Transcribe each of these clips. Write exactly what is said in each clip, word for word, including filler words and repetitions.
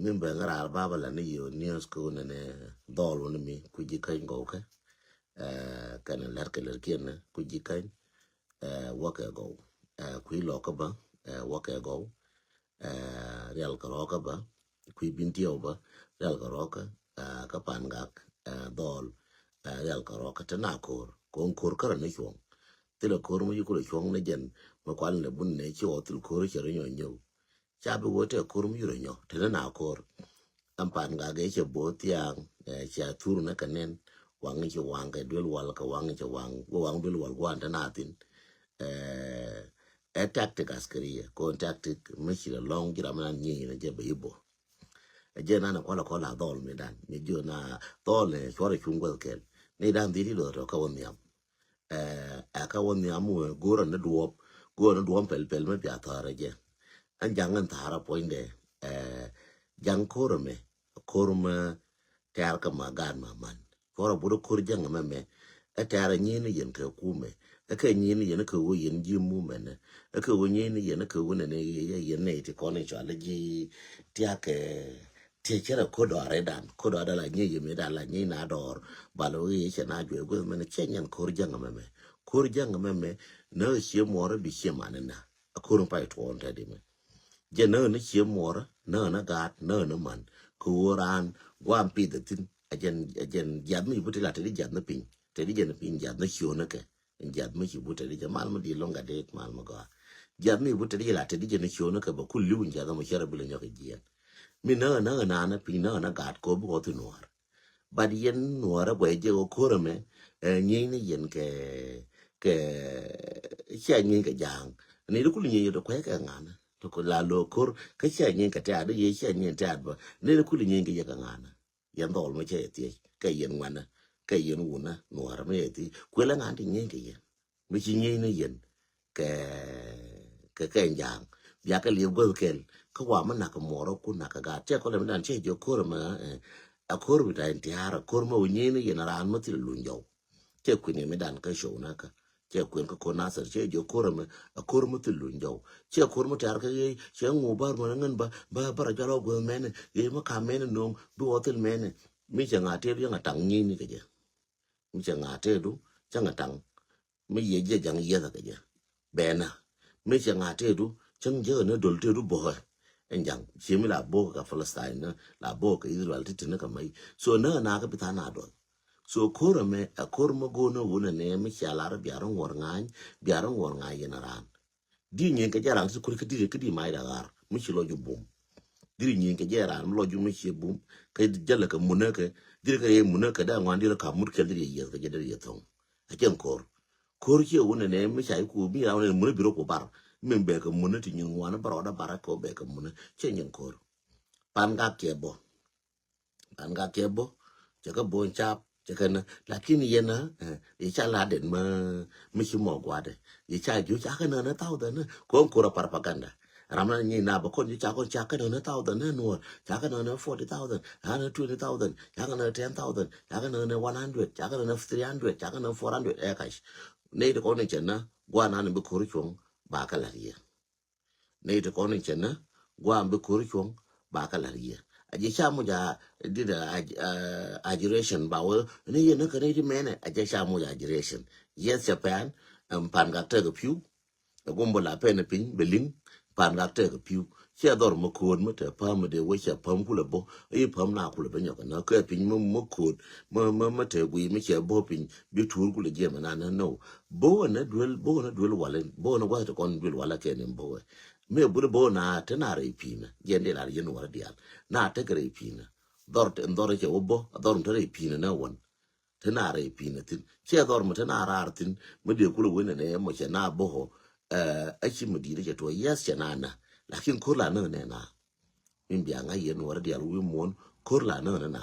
Min bɛ ŋa raar baba la ni yo news ko nene dhɔl wani mi ku ji̱ kany gɔw kɛ. Eh, kɛn lɛr kɛ lɛr kiɛn ku ji̱ kany. Eh, wakɛ gɔw. Eh, ku ilɔ kä ba. Eh, wakɛ gɔw. Eh, rial kɛ rɔ kä ba. Ku ibin tiɛw ba. Rial kɛ rɔ kä. Eh, kä Pan Gak. Eh, dhɔl. Eh, rial kɛ rɔ kä te na ko̱r. Ko̱n ko̱r kärä ni cuɔ̱ŋ. Thilɛ ko̱r mi yi kulɛ cuɔ̱ŋ ni jɛn. Mi kual ni bun ni ci ɔ thil ko̱r cɛ ri nyɔ nyɛw. Ca bi wä tɛ ko̱r mi yurɛ nyɔ te ni na ko̱r. Ɛn Pan Gak gɛ cɛ bo̱o̱ thiaŋ, eh, cɛ thur ni kɛ nen, waŋ ci waŋ kɛ duel wal kɛ waŋ ci waŋ, waŋ duel wal guan te na thin. Eh, ɛ tactic askeriya, ko tactic mi ci lɛ lɔŋ jiram nan nyi ni jɛ bɛ ibo. Ɛ jɛ nan kuala kuala dhɔl mi dan, mi jiö na dhɔl ni cuɔrɛ cuŋ guɛth kɛl. Ni dan dhili lɔ tɔ ka wä nhiam. Eh, ɛ ka wä nhiam wä go̱o̱rä ni duɔ̱ɔ̱p, go̱o̱rä ni duɔ̱ɔ̱p pɛl pɛl mi bia thäärä jɛ. Ɛn jaŋ ɛn tha̱a̱rä puɔ̱nydɛ, eh, jaŋ ko̱rä mɛ, ko̱r mɛ tɛ̈r kä ma gaat ma man. Cuɔrɛ bot ko̱r jaŋ mɛ mɛ, ɛ tɛ̈rä nyin yɛn kɛ kumɛ, ɛ kɛ nyin yɛn kɛ wä yɛn ji̱ mumɛnɛ, ɛ kɛ wä nyin yɛn kɛ wä nɛnɛ yɛ yɛn nɛy ti kɔn in cual ji̱ tiakɛ, Tiɛ cɛ rɛ ko̱dɔɔr ɛ dan, ko̱dɔɔr dan la nyɛ yɛ mi dan la nyɛ na dɔɔr, bal wä yɛ cɛ na juɛ guɛ mɛn cɛ nyɛn ko̱r jaŋ mɛ mɛ. Ko̱r jaŋ mɛ mɛ, na cie muɔrä bi cie man na. A ko̱r pa tuɔn tɛ di mɛ. Jɛ na na cie muɔrä, na na gaat, na na man. Ko wä ran, guam pith a thin, a jɛn, a jɛn jiath mi bu ti la tɛ di jiath na piny, tɛ di jɛn piny jiath na cio na kɛ. Jiath mi ci bu tɛ di jɛ mal mi di lɔŋ ka det mal mi gɔaa. Jiath mi bu tɛ di jɛ la tɛ di jɛ ni ciö ni kɛ bɛ kul liw jiath mi cɛ rɛ bi lɛ nyɔk jiɛn. Mi nä nä nä nä piny nä nä gat ko bi kɔ thi nuɔr. But yɛn nuɔr ɛ bɛ jɛ ko kor mɛ, eh, nyi ni yɛn kɛ, kɛ, cia nyi kɛ jaŋ. Ni di kul nyi yɛ di kuɛ kɛ ŋan. Di kul la lo kor, kɛ cia nyi kɛ tɛat, di yɛ cia nyi tɛat bä. Ni di kul nyi kɛ yɛ kɛ ŋan. Yɛn dhɔl mi cɛ yɛ thiec kɛ yɛn ŋuanä kɛ yɛn wunä nuɔrä mi yɛ thiec kuelä ŋa̱n ti nyieny kɛ yɛn mi ci nyieny ni yɛn kɛ kɛ kɛ ja̱a̱ŋ. Bia kɛ liep guäth kɛl kä wa mi nak kɛ muɔrä ku nak kɛ gaat cɛ kɔlɛ mi dan cɛ jɛ ko̱r mɛ. A ko̱r bi ta in tia̱a̱r a ko̱r mɛ wä nyieny ni yɛn raan mi thil luny jɔw. Cɛ kui̱n yɛ mi dan kä show na kä cɛ kui̱n kä ko̱r Nasir cɛ jɛ ko̱r mɛ a ko̱r mi thil luny jɔw. Cɛ ko̱r mi tia̱a̱r kä yɛ cɛ ŋu bar mɛ ŋän ba ba bar a jɔl a guäth mɛnɛ yɛ mi kam mɛnɛ no̱o̱ŋ bi wä thil mɛnɛ. Mi cɛ ŋa̱ tëëdu cä ŋa̱ taŋ nyi̱i̱ni kɛ jɛ. Mi cɛ ŋa̱ tëëdu cä ŋa̱ taŋ. Mi yɛ jɛ jaŋ yieth kɛ jɛ. Bɛɛna. Mi cɛ ŋa̱ tëëdu cä ŋa̱ jɛ ni dol tëëdu bo̱o̱kɛ. Ɛn jaŋ ciemi la bo̱o̱kɛ kɛ Palestine ni la bo̱o̱kɛ kɛ Israel ti tini kɛ mɛy. So ni ɣä nakä bi tha̱a̱ŋ na duɔth. So ko̱r ɛmɛ ɛ ko̱r mi go̱o̱r ni wun ɛnɛ mi cia lar bia rɔ ŋuɔr ŋa̱ny bia rɔ ŋuɔr ŋa̱ny yɛn raan. Di nyin kɛ jɛ raan ti kuri kä di kä di may da ɣar mi ci lɔ ju bum. Di nyin kɛ jɛ raan mi lɔ ju mi ci bum kɛ jɛ lɛ kɛ munä kɛ di kɛ yɛ munä kɛ da ŋuan di lɛ ka mut kɛ di yɛ yɛ kɛ jɛ di yɛ thong. A jɛ kor kor ci wun ne mi ca ku mi ra wun ne munä biro ku bar mi bɛ kɛ munä ti nyin ŋuan bar da bar kɛ bɛ kɛ munä cɛ nyin kor. Pan ka kɛ bɔ. An ka kɛ bɔ cɛ kɛ bɔ in cap cɛ kɛ nä lakin yɛn nä yɛ ca la den mä mi ci mɔ guadɛ yɛ ca ju ca kɛ nä nä thousand nä kɔn kura propaganda. Ram na nyi na bä kɔn ju ca kɔn ca kɛ nä nä thousand nä nuɔr ca kɛ nä nä forty thousand ca kɛ nä twenty thousand ca kɛ nä ten thousand ca kɛ nä nä one hundred ca kɛ nä nä three hundred ca kɛ nä four hundred ɛ kac. Nɛ ti kɔn in cɛ nä gua na ni bi kor cuɔŋ ba kɛ la riɛ. Nɛy ti kɔn in cɛ nä guam bi ko̱r cuɔ̱ŋ ba kä la̱r yiëë. A ji̱ ca muc a dit a agitation ba wee ni yɛ nä kä nɛy ti mɛnɛ a ji̱ ca muc a agitation. Yes cɛ pɛn ɛm pan gak tɛk piu. Ɛ gum bä la pɛn piny bɛ liŋ pan gak tɛk piu. Cɛ dhɔr mä ko̱o̱t mä te päm dee wee cɛ päm kulɛ bä i̱ päm na kulɛ bä nyɔk nä kɛ piny mä mä ko̱o̱t mä mä mä te guiy mä cɛ bä piny bi tuur kulɛ jiɛm ɛn an nä nɔ. Bo̱o̱ nä duel bo̱o̱ nä duel walɛ bo̱o̱ nä gua̱th ti kɔn duel walɛ kɛ ni bo̱o̱. Mi bul bo̱o̱ na te na rɛy pi̱i̱nä jiɛn di lar yɛn wä rɛ diaal na tekɛ rɛy pi̱i̱nä. Dhɔr te dhɔr cɛ wä bo̱ dhɔr te rɛy pi̱i̱nä nä wän. Te na rɛy pi̱i̱nä thi̱n cɛ dhɔr mi te na raar thi̱n mi dee kulɛ wen nɛ mɔ cɛ na bo̱o̱. Ɛ ci mi di̱i̱t cɛ tuɔ yɛth cɛ na na lakin ko̱r la nä nɛ na. Min bia ŋa̱c yɛn wä rɛ diaal wi̱i̱ muɔ̱ɔ̱n ko̱r la nä nɛ na.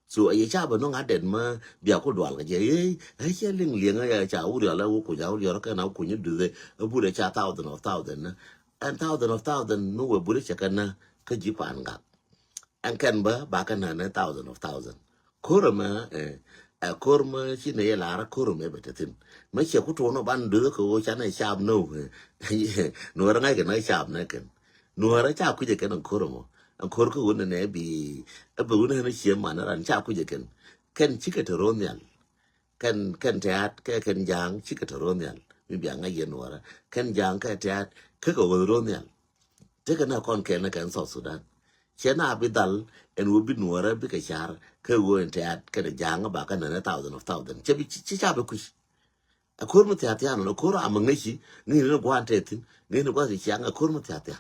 So a yɛ ca bɛ nɔŋ a dɛt mä bia ku dual kɛ jɛ yee a cɛ liŋ liɛŋ a ca wurial a wä kuny a wurial kɛn a wä kuny a duthɛ a burɛ ca thousand of thousand nä. Ɛn thousand of thousand ni wɛ burɛ cɛ kɛ nä kä ji̱ paan gak. Ɛn kɛn bä ba kɛ nä nɛ thousand of thousand. Ko̱r ɛmɛ ɛ ko̱r mä ci nɛ yɛ lar ko̱r ɛmɛ bɛ te thin. Mä cɛ ku tuɔn ban duthɛ kɛ wä ca nɛ cap nä wä nuɔrɛ ŋa̱c kɛ nä cap nɛ kɛn. Nuɔrɛ ca kui̱cɛ kɛn ko̱r ɛmɔ. Ɛn ko̱r kä ɣöö nɛnɛ bi ɛ bɛ ɣöö nɛnɛ cië man ran ca kui̱c ɛ kɛn. Kɛn cikɛ te ro̱o̱ nhial. Kɛn, kɛn tɛ̈t kɛ kɛn ja̱a̱ŋ cikɛ te ro̱o̱ nhial. Mi bia ŋa̱c yɛn nuɔrä kɛn ja̱a̱ŋ kɛ tɛ̈t kä kɛ ɣöö ro̱o̱ nhial. Tekɛ na kɔn kɛl ni kɛn South Sudan. Cɛ na bi dhal ɛn ɣöö bi nuɔrä bikɛ car kä ɣöö ɛn tɛ̈t kɛn ja̱a̱ŋ ba kɛ nɛnɛ thousand of thousand. Cɛ bi ci ca bi kui̱c. Ɛ ko̱r mi thia̱thia̱ nɔ, ɛ ko̱r amɛ ŋäci, ŋäci ni gua̱a̱n te thi̱n, ŋäci ni gua̱a̱n te ciaŋ, ɛ ko̱r mi thia̱thia̱.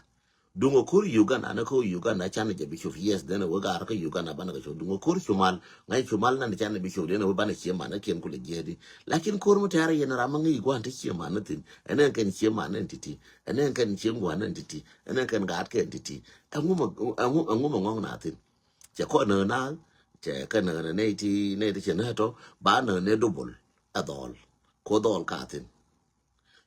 Duŋ ɛ ko̱r Uganda, ni ko̱r Uganda, canɛ jɛ bi cop, yes, then ɛ wee gaar kä Uganda banɛ kɛ cop. Duŋ ɛ ko̱r cumal, ŋa̱c cumal nani canɛ bi cop, then ɛ wee banɛ cie manä kiɛn kulɛ jiɛɛdi. Lakin ko̱r mi tɛ̈rɛ yɛn ram mi ŋäci gua̱a̱n te cie manä thi̱n, ɛn ɛn kɛn cie manä ɛn ti̱ti̱, ɛn ɛn kɛn cie gua̱a̱n ɛn ti̱ti̱, ɛn ɛn kɛn gaat kɛn ti̱ti̱. Ɛŋu mɛ, ɛŋu, ɛŋu mɛ ŋɔ̱ŋ na thi̱n? Cɛ kɔn nä na, cɛ kɛ nä na nɛy ti, nɛy ti cɛ nä tɔ, ba nä nɛ double, ɛ dhɔl, ko dhɔl ka thi̱n.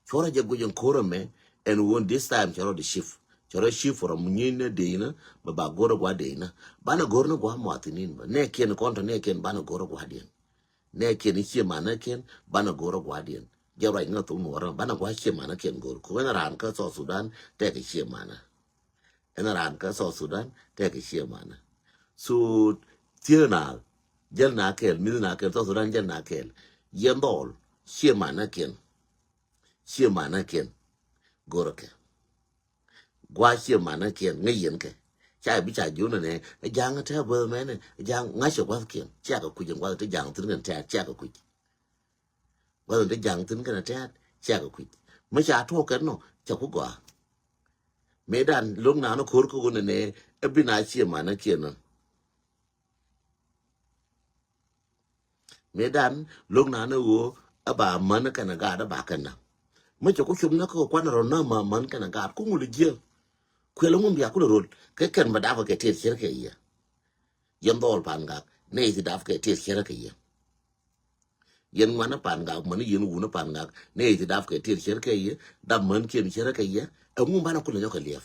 Cuɔrɛ jɛ guic ɛn ko̱r ɛmɛ, ɛn wun this time cɛ rɔ di shift. Cɛ rɔ shift from nyin ni dee inä, bɛ ba go̱r ɛ gua̱diɛn inä. Banɛ go̱r ni gua̱ muathinin bä. Nɛ kiɛn kɔn tɔ nɛ kiɛn banɛ go̱r ɛ gua̱diɛn. Nɛ kiɛn i̱ cie manä kiɛn, banɛ go̱r ɛ gua̱diɛn. Jɛ ruac ŋä thok nuɔrä, banɛ gua̱ cie manä kiɛn go̱r. Ku ɛn raan kä South Sudan, tɛk i̱ cie manä. Ɛn raan kä South Sudan, tɛk i̱ cie manä. So, thiee na, jäl na kɛɛl, mi̱th na kɛɛl, South Sudan jäl na kɛɛl. Yɛn dhɔl, cie manä kiɛn. Cie manä kiɛn. Go̱r ɛ kɛ. Gua̱ cie manä kiɛn ŋäc yɛn kɛ. Ca bi ca jiön nɛ ɛ ja̱a̱ŋ tɛ̈ bäth mɛnɛ, ɛ ja̱a̱ŋ ŋa̱c cɛ gua̱th kiɛn. Ciakɛ kui̱c ɛn gua̱th ti ja̱a̱ŋ thi̱n kɛn tɛ̈t, ciakɛ kuic. Gua̱th ti ja̱a̱ŋ thi̱n kɛn tɛ̈t, ciakɛ kuic. Mi ca tuɔɔk kɛn nɔ, cɛ ku gɔaa. Mëëdan lo̱k naan ko̱r kä ɣöö nɛnɛ, ɛ bi na cie manä kiɛn nɔ. Mëëdan lo̱k naan ɛ ɣöö ɛ ba män kɛnɛ gaat ɛ ba kɛn na. Mi cɛ ku cop nä kä kuan rɔ na ma män kɛnɛ gaat ku ŋul jiɛ. Kuɛl ŋun bia kulɛ rol kɛ kɛn bɛ dap kɛ tiɛt cɛr kɛ yɛ. Yɛn dhɔl Pangak, nɛ i̱ ti dap kɛ tiɛt cɛr kɛ yɛ. Yɛn ŋuan ɛ Pangak, män yɛn wun ɛ Pangak, nɛ i̱ ti dap kɛ tiɛt cɛr kɛ yɛ, dap män kiɛn cɛr kɛ yɛ, ɛ ŋun banɛ kulɛ nyɔk kɛ liɛp.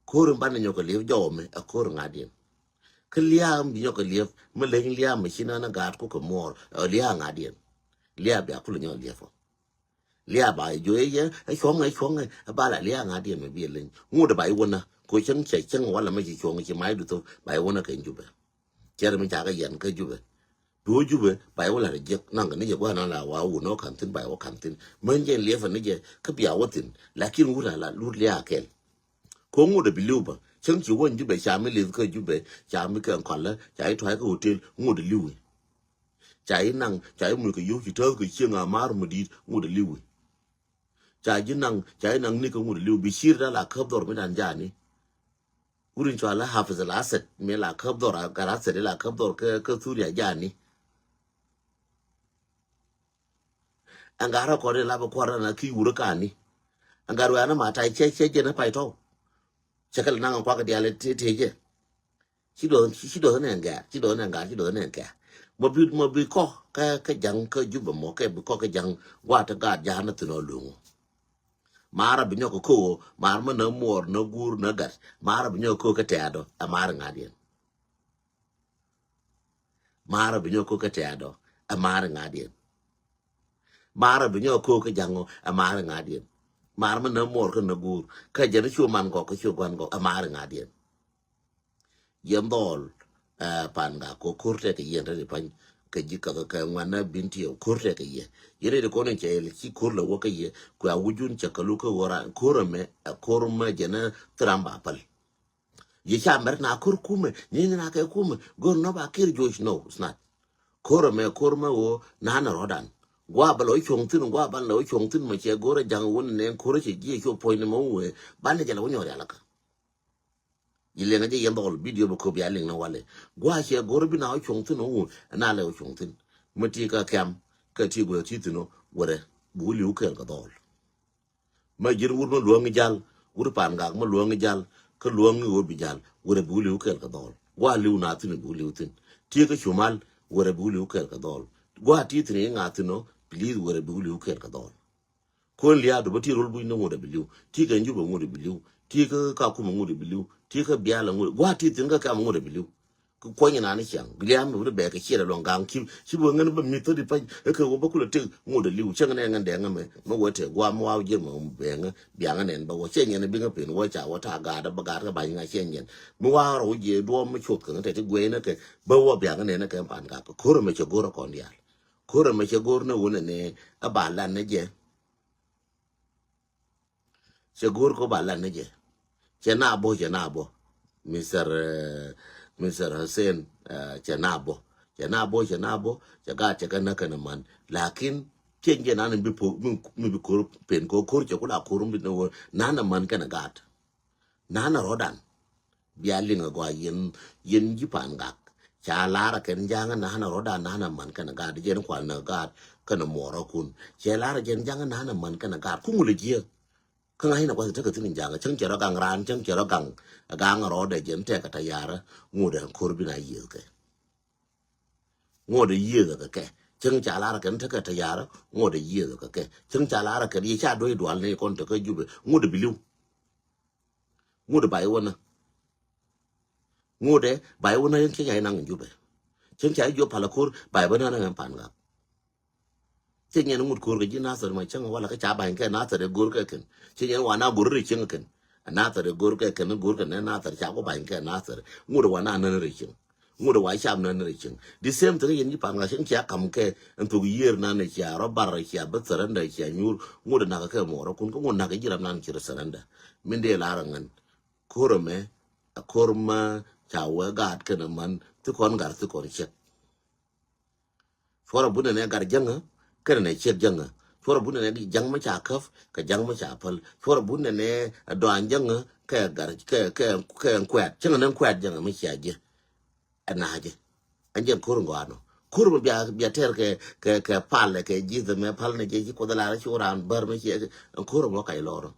Ko̱r in banɛ nyɔk kɛ liɛp jɔwä mɛ, ɛ ko̱r ŋa̱diɛn. Kä lia̱a̱ mi bi nyɔk kɛ liɛp, mi leny lia̱a̱ mi ci naan ɛ gaat ku kɛ muɔɔr, ɛ lia̱a̱ ŋa̱diɛn. Lia̱a̱ bia kulɛ nyɔk liɛp ɔ. Lia̱a̱ ba jɔ ɛ yɛ, ɛ cuɔ̱ŋ ɛ cuɔ̱ŋ ɛ, ɛ ba la lia̱a̱ ŋa̱diɛn mi bi ɛ leny. Ŋut ɛ ba i̱ wä na, ko cäŋ cɛ cäŋ wala mi ci cuɔ̱ŋ ci mac du thok, ba i̱ wä na kɛ Jubɛ. Cɛr mi ca kɛ yɛn kä Jubɛ. Bi wä Jubɛ, ba i̱ wä la rɛ jiɛk, naŋ kɛ ni jɛ gua̱a̱n na la wa wun ɔ ka̱n thi̱n, ba i̱ wä ka̱n thi̱n. Män jɛ liɛpɛ ni jɛ, kä bia wä thi̱n. Lakin wut a la lut lia̱a̱ kɛl. Ko ŋut a bi li̱w bä. Cäŋ ci wä Jubɛ, ca mi li̱th kä Jubɛ, ca mi kɛ kɔlä, ca i̱ tua̱c kä hotel, ŋut a li̱w i̱. Ca i̱ naŋ, ca i̱ muc kɛ yio̱w ci tääth kɛ cieŋ a maar mi di̱i̱t, ŋut a li̱w i̱. Ca ji̱ naŋ, ca ji̱ naŋ ni kä ŋut a li̱w, bi ciir da la käp dhɔr mi dan jani. Wut in cua la Hafiz al Asad, mi la käp dhɔr, a gat Asad la käp dhɔr kä, kä Thuria jani. Ɛn gat rɔ kɔn in la bi kuar na ki wur kani. Ɛn gat wɛ̈ɛ̈n ma tay cɛ, cɛ jɛn pay tɔw. Cɛ kɛ la naŋ kuak dial ti, ti jɛ. Ci duɔth, ci duɔth nɛ gɛr, ci duɔth nɛ gɛr, ci duɔth nɛ gɛr. Mɔ bi, mɔ bi kɔ, kä, kä jaŋ, kä Jubɛ mɔ, kɛ bi kɔ, kä jaŋ, gua̱a̱ ti gaat ja̱a̱n ni thin ɔ luŋ. Maarä bi nyɔk kä ko̱o̱, maar mä nä muɔɔr, nä guur, nä gat. Maarä bi nyɔk kä ko̱o̱ kä tɛ̈dɔ, ɛ maar ŋa̱diɛn. Maarä bi nyɔk kä ko̱o̱ kä tɛ̈dɔ, ɛ maar ŋa̱diɛn. Maarä bi nyɔk kä ko̱o̱ kä jaŋɔ, ɛ maar ŋa̱diɛn. Maar mä nä muɔɔr kä nä guur, kä jɛn cu man gɔk, kä cu guan gɔk, ɛ maar ŋa̱diɛn. Yɛn dhɔl, eh, Pangak ko ko̱r tɛk kɛ yɛn rɛd i̱ pa̱ny, kɛ ji̱ kath kɛ ŋuan na bin ti ko̱r tɛk kɛ yɛ. Yɛn rɛd i̱ kɔn in cɛ yɛl ci ko̱r lɛ wä kä yɛ, kua wujun cɛ kɛ luk kä ɣöra, ko̱r ɛmɛ, ɛ ko̱r mɛ jɛn ɛ thiram ba päl. Yɛ ca mɛr na ko̱r kumɛ, ni ni na kɛ kumɛ, go̱r nɔ ba kir Joc, no, it's not. Ko̱r ɛmɛ, ko̱r mɛ ɣöö nan ɛ rɔ̱dan. Gua bä lɔ cuɔ̱ŋ thi̱n, gua bä lɔ cuɔ̱ŋ thi̱n, mɛ cɛ go̱r ɛ jaŋ wun nɛ ko̱r cɛ jiɛ cuɔ puɔ̱ny ni mɛ wun wee, banɛ jɛ lɛ wä nyɔr yalakä. Yi liŋ a jɛ yɛn dhɔl bidio bɛ köp ya liŋ ni walɛ. Gua cɛ go̱r bi na wä cuɔ̱ŋ thi̱n wun, na lɛ wä cuɔ̱ŋ thi̱n. Mɛ ti kä kɛm, kä ti guɛ ti thi̱n wä, wärɛ, bi wä li̱w kɛɛl kɛ dhɔl. Mä ji̱n wur mä luäŋ i̱ jal, wur Pangak mä luäŋ i̱ jal, kä luäŋ i̱ ɣöö bi jal, wurɛ bi wä li̱w kɛɛl kɛ dhɔl. Gua li̱w na thi̱n bi wä li̱w thi̱n. Tiee kä cumal, wurɛ bi wä li̱w kɛɛl kɛ dhɔl. Gua ti thi̱n i̱ ŋa thi̱n ɔ, please wurɛ bi wä li̱w kɛɛl kɛ dhɔl. Kuën lia̱a̱ dupä ti rol buc ni ŋut ɛ bi li̱w. Ti kɛ Jubɛ ŋut ɛ bi li̱w. Ti kä Kakum ŋut ɛ bi li̱w. Ti kä Bial ŋut. Gua ti thi̱n kä kɛm ŋut ɛ bi li̱w. Kɛ kuɔny nani ciaŋ. Liam mi wut bɛ kɛ ciɛt alɔŋ gaŋ ci, ci wä ŋän bä mi thodi pany. Ɛ kɛ wä bä kulɛ tek ŋot aliw cäŋ nɛ ŋän dɛŋ mɛ. Mɛ wä tɛ guam wa jiɛn mɛ bɛŋ biaŋ nɛn bä wä cɛ nyɛn bi ŋä pen wä ca wä ta gaat bä gaat kɛ bany ŋa cɛ nyɛn. Mi wa rɔ wä jiɛ duɔm mi cuoth kɛ ŋä tɛ ti guɛy nɛ kɛ bä wä biaŋ nɛn kɛ pan gak. Kor mɛ cɛ gor kɔn dial. Kor mɛ cɛ gor nɛ wun nɛ ɛ ba lan nɛ jɛ. Cɛ go̱o̱r kɔ ba lan ni jɛ. Cɛ na bɔ, cɛ na bɔ. Mister, eh, Mister Hussein, eh, cɛ na bɔ. Cɛ na bɔ, cɛ na bɔ. Cɛ gaat cɛ kɛ na kɛn man. Lakin cɛ jɛ nan bi po, mi, mi bi kor pen kɔ kor cɛ kula kor bi na wä. Nan man kɛn gaat. Nan rɔdan. Bia liŋ a gɔaa yɛn, yɛn ji̱ pa̱a̱n gak. Ca lar a kɛn ja̱ŋä na̱a̱n a rɔ̱da na̱a̱n a man kɛn a gaat, jɛn kual ni a gaat kɛn a muɔɔrä kun. Cɛ lar a jɛn ja̱ŋä na̱a̱n a man kɛn a gaat, ku ŋul a jiɛ. Kä ŋa̱c ni a gua̱th tekɛ thi̱n in ja̱ŋä, cäŋ cɛ rɔ gaŋ raan, cäŋ cɛ rɔ gaŋ. A gaŋ a rɔɔdɛ jɛn tɛk a tayarä, ŋut ɛn ko̱r bin a yiëëth kɛ. Ŋot a yiëëth a kɛ kɛ. Cäŋ ca lar a kɛn tekɛ tayarä, ŋot a yiëëth a kɛ kɛ. Cäŋ ca lar a kɛn yɛ ca duec dual ni kɔn tekɛ Jubɛ, ŋut a bi li̱w. Ŋut a ba iwänä. Ŋut ɛ ba iwänä yɛn cä ca inaŋ in Jubɛ. Cäŋ ca ijuɔp pal a ko̱r ba iwänä naŋ in pa̱a̱n gak. Cä nyɛn ŋut ko̱r kɛ ji̱ Nathɛr ma cäŋ wala kä ca ba̱ny kɛ Nathɛr ɛ go̱r kɛ kɛn. Cä nyɛn wan a go̱r ri cäŋ kɛn. Nathɛr ɛ go̱r kɛ kɛn, go̱r kɛn ɛ Nathɛr ca ku ba̱ny kɛ Nathɛr. Ŋut ɛ wan a nän ri cäŋ. Ŋut ɛ wa cap nän ri cäŋ. The same thing yɛn ji̱ pa̱a̱n gak cäŋ cia kam kɛ ɛn thok yiër nan ɛ cia rɔ bar ɛ cia bi surrender ɛ cia nyuur. Ŋut ɛ nak kɛ muɔɔr ɛ kun kä ŋut nak kɛ ji̱ ram nan ci rɔ surrender. Min dee lar ɛ ŋän. Ko̱r ɛmɛ, a ko̱r ma ca wee gaat kɛn a man, thi kɔn gar thi kɔn ciek. Cuɔr a bunɛ nɛ gar jäŋä, kɛn a nɛ ciek jäŋä. Cuɔr a bunɛ nɛ ja̱ŋ ma ca käp, kɛ ja̱ŋ ma ca päl. Cuɔr a bunɛ nɛ a dɔan jäŋä, kɛ gar, kɛ, kɛ, kɛ kuɛt. Cäŋ nɛ kuɛt jäŋä mi cia jiɛ. Ɛ na jiɛ. Ɛn jɛn ko̱r ŋɔanɔ. Ko̱r mi bia, bia tɛr kɛ, kɛ, kɛ pal, kɛ ji̱th mɛ pal nɛ jiɛ ci kuoth lar ci wä raan bär mi cia jiɛ. Ɛn ko̱r mɔ kac lɔrɔ.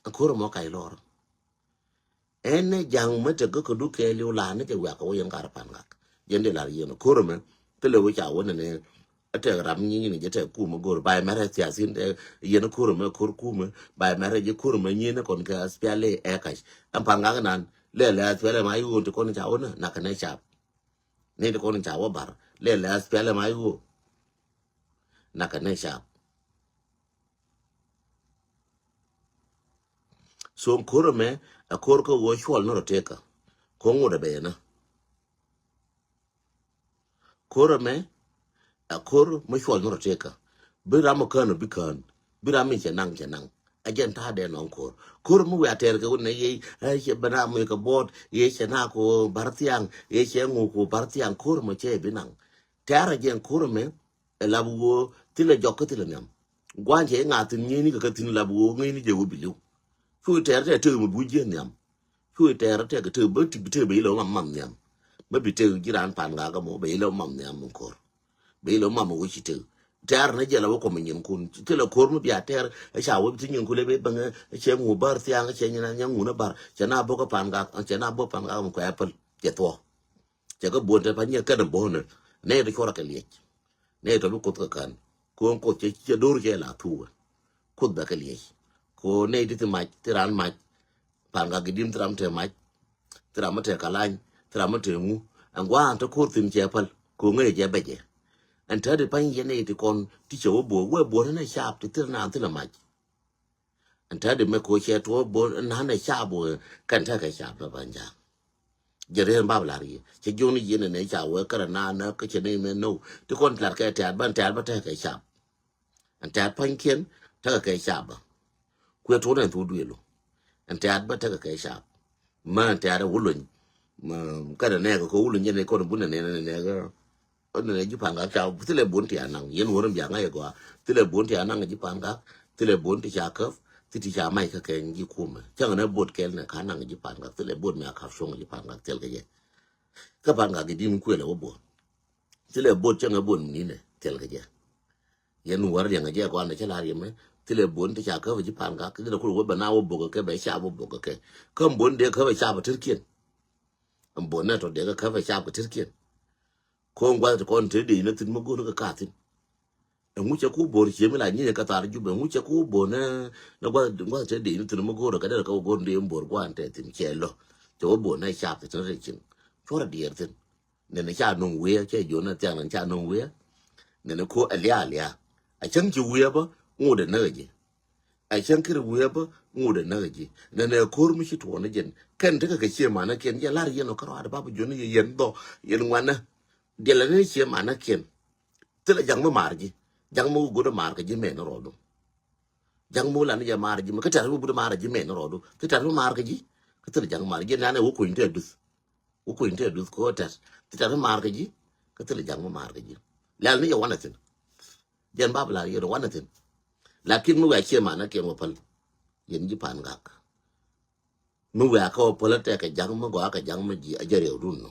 Ko̱r mɔ kac lɔr. Ɛn ni ja̱ŋ mi te kä kädu kɛɛliw la ni jɛ wiak kɛ wä yɛn kar pa̱a̱n gak. Jɛn di lar yɛn ko̱r mɛ. Thilɛ wä ca wä ni ni. Ɛ tɛk ram nyi ni jɛ tɛk kumɛ go̱r. Ba mɛrɛ thiathin tɛ yɛn ko̱r mɛ ko̱r kumɛ. Ba mɛrɛ jɛ ko̱r mɛ nyi ni kɔn kɛ aspiali ɛ kac. Ɛn pa̱a̱n gak nan. Lɛ lɛ aspiali ma iwon ti kɔn ca wä ni. Nak kɛ nɛ cap. Ni ti kɔn ca wä bar. Lɛ lɛ aspiali ma iwon. Nak kɛ nɛ cap. So ko̱r ɛmɛ, a ko̱r kä wä cuɔl ni rɔ tekä. Ko̱ ŋut ɛ bɛ yɛn ɛ. Ko̱r ɛmɛ, a ko̱r mi cuɔl ni rɔ tekä. Bi ram ɔ kään ɔ bi kään. Bi ram mi cɛ naŋ cɛ naŋ. A jɛn ta̱a̱ dee nɔŋ ko̱r. Ko̱r mi wiaa tɛɛr kɛ wun nɛ yey, ɛ cɛ bɛ na mi kɛ buɔt, yey cɛ na ko bar thiaŋ, yey cɛ ŋu ko bar thiaŋ, ko̱r mɔ cɛ bi naŋ. Tɛɛr a jɛn ko̱r ɛmɛ, ɛ lap ɣöö thilɛ jɔk kä thilɛ nhiam. Gua̱a̱n cɛ iŋa̱ thi̱n ŋi̱i̱ni kɛ kä thi̱n lap ɣöö ŋi̱i̱ni jɛ wä bi li̱w. Cu itɛɛr tɛk tëk mi buc ji̱ nhiam. Cu itɛɛr tɛk tëk bä ti bi tëk bɛ ilɛ wä mam nhiam. Bä bi tëk ji̱ raan pa̱a̱n gak mɔ bɛ ilɛ wä mam nhiam mi ko̱r. Bɛ ilɛ wä mam wä ci tëk. Tɛɛr ni jɛ la wä kɔm nyinkun. Thilɛ ko̱r mi bia tɛɛr ɛ ca wä bi ti nyinkun lɛ bɛ bäŋɛ ɛ cɛ ŋu bär thiaŋ ɛ cɛ nyin a nyaŋ ŋun ɛ bär. Cɛ na bok ɛ pa̱a̱n gak, cɛ na bok pa̱a̱n gak mi kuɛ päl. Cɛ thuɔ̱k. Cɛ kɛ buɔ̱n te pa nyiɛ kɛn buɔ̱n nɛ tɔ cuɔrɛ kɛ liɛc. Nɛ tɔ bi kuoth kɛ kän. Ko̱n kuoth cɛ cɛ do̱r cɛ la thuwɛ. Kuoth bɛ kɛ liɛc. Ko̱n nɛ ti thi mac, thi raan mac. Pa̱a̱n gak gidim thi ram te mac. Thi ram mi te kalany, thi ram mi te ŋu. Ɛn gua̱a̱n te ko̱r thi̱n cɛ päl. Ko̱n ŋäc cɛ bɛcɛ. Ɛn te di pa̱ny yɛn nɛ ti kɔn ti cɛ wä buɔ̱n, wä buɔ̱n nɛ caap ti thil naan thilɛ mac. Ɛn tɛ̈t di mɛ ko̱ cɛ tuɔɔk bo̱n ɛn na̱n ɛ cap wee kɛn tekɛ cap mɛ ban ja̱a̱k. Jɛ riɛn bap lar yɛ cɛ jiɔn ni yɛn ɛn ɛ cap wee kärɛ na̱n ɛ kä cɛ ni mɛ no̱w ti kɔn lar kɛ tɛ̈t ban tɛ̈t bä tekɛ cap. Ɛn tɛ̈t pa̱nykiɛn tekɛ kɛ cap bä. Kuɛ tuɔɔk nɛ thuk duëëlu ɛn tɛ̈t bä tekɛ kɛ cap. Mɛ ɛn tɛ̈t ɛ wulony. Kɛn ɛ nɛɛkɛ kɛ wulony jɛ ni kɔn bun ɛ nɛn ɛ nɛɛkɛ. Ɔn nɛ ji̱ pa̱a̱n gak ca thilɛ bon ti anaŋ yɛn wä rin bia ŋa̱c ɛ gɔaa. Thilɛ bon ti anaŋ ji̱ pa̱a̱n gak, thilɛ bon ti ca käp, thi ti ca mac kä kɛn ji̱ kumɛ. Cäŋ nɛ bot kɛl nɛ ka naŋ ji̱ pa̱a̱n gak, thilɛ bot mi a kap cuɔ̱ŋ ji̱ pa̱a̱n gak thil kɛ jɛ. Kä pa̱a̱n gak ji̱ di̱n kuël ɛ wä bon. Thilɛ bot cäŋ ɛ bon mi ninɛ thil kɛ jɛ. Yɛn wä riɛŋ ɛ jɛ gɔaa nɛ cä la̱r yɛ mɛ. Thilɛ bon ti ca käp ji̱ pa̱a̱n gak, thilɛ kul wä bɛ na wä bok kɛ, bɛ ca wä bok kɛ. Kä bon dee käp ɛ ca bɛ tërkiɛn. Ɛn bon nɛ tɔ dee kä käp ɛ ca bɛ tërkiɛn. Ko̱o̱ŋ gua̱th ti kɔn te dee ni thi̱n mi go̱o̱r kä ka thi̱n. Ɛŋu cɛ ku bo̱r cie mi la nyinyɛ kɛ thar Jubɛ, ɛŋu cɛ ku bo̱r nɛ, nɛ gua̱th, gua̱th te dee ni thi̱n mi go̱r kɛ derɛ kɛ wä go̱r ni dee mi bo̱r gua̱n te thi̱n cɛ lɔ. Cɛ wä bo̱r nɛ cap te thi̱n rɛ cin. Cuɔrɛ diɛɛr thi̱n. Nɛnɛ ca no̱ŋ wi̱i̱, cɛ jiɔn nɛ thiaŋ nɛn ca no̱ŋ wi̱i̱. Nɛnɛ ko ɛ liaa liaa. A cäŋ ci wi̱i̱ bä, ŋut ɛ näk ɛ ji̱. A cäŋ kiri wi̱i̱ bä, ŋut ɛ näk ɛ ji̱. Nɛnɛ ko̱r mi ci tuɔɔn ɛ jɛn. Kɛn tekɛ kɛ cie manä kiɛn, jɛ lar yɛn ɔ kärɔadɛ bapä jiɔn ni yɛ yɛn dhɔ, yɛn ŋuanä. Diɛlɛ ni cie manä kiɛn. Thilɛ ja̱ŋ mi maar ji̱. Ja̱ŋ mi wä go̱dä maar kɛ ji̱ mɛn rɔɔdu. Ja̱ŋ mi wä lan jɛ maar ji̱ mi kä tɛr mi but maar ji̱ mɛn rɔɔdu. Thilɛ tɛr mi maar kɛ ji̱. Kä thilɛ ja̱ŋ maar ji̱ nanɛ wä kuny tɛ duth. Wä kuny tɛ duth kɛ wä tɛr. Thilɛ tɛr mi maar kɛ ji̱. Kä thilɛ ja̱ŋ mi maar kɛ ji̱. Lɛl ni jɛ wanɛ thi̱n. Jɛn bap lar yɛn wanɛ thi̱n. Lakin mi wɛ a cie manä kiɛn wä päl. Yɛn ji̱ Pan Gak. Mi wiaa kä wä päl tɛkɛ ja̱ŋ mi gɔaa kɛ ja̱ŋ mi ji̱ a jɛ riɛwdun nɔ.